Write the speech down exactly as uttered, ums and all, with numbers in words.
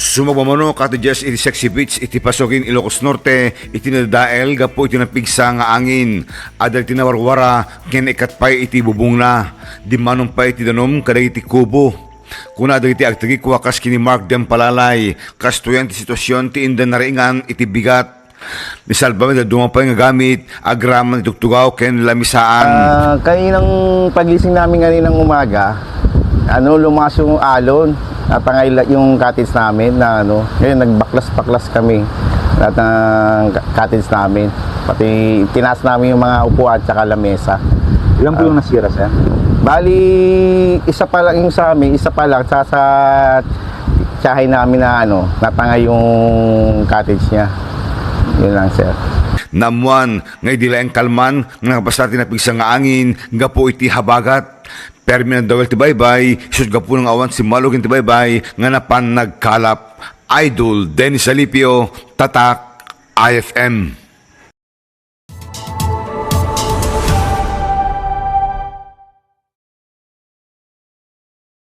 Sumagmamano cottages iti Sexy Beach iti paso ken Ilocos Norte iti nadadael gapu iti napigsa nga angin. Adda iti nawarwara ken ikkat pay iti bubongna. Dimmanon pay iti danum kadagiti kubo. Kuna dagiti agtagikua kas ken ni Mark Dempalalay, kastoyan ti sitwasyon ti inda nariingan iti bigat. Ni Salva, dadduma pay nga gamit, agraman ti tugtugaw ken lamisaan. Ah, kaninang pagising namin kaninang umaga, ano, lumakas yung alon. Natangay la-, yung cottage namin na, ano, ngayon nagbaklas-baklas kami lahat ng ka-, cottage namin. Pati tinaas namin yung mga upuan tsaka lamesa. Ilan po yung nasira, sir? Bali, isa pa lang yung sa amin, isa pa lang, sa, sa tiyahin namin na, ano, natangay yung cottage niya. Yun lang, sir. Naammuan nga idi laeng kalman nga nakabasa ti napigsa nga angin gapu iti habagat. Permi nadawel ti baybay, isut' gapu nga awan simmalog ti baybay nga napan nagkalap. Idol Dennis Alipio, Tatak I F M.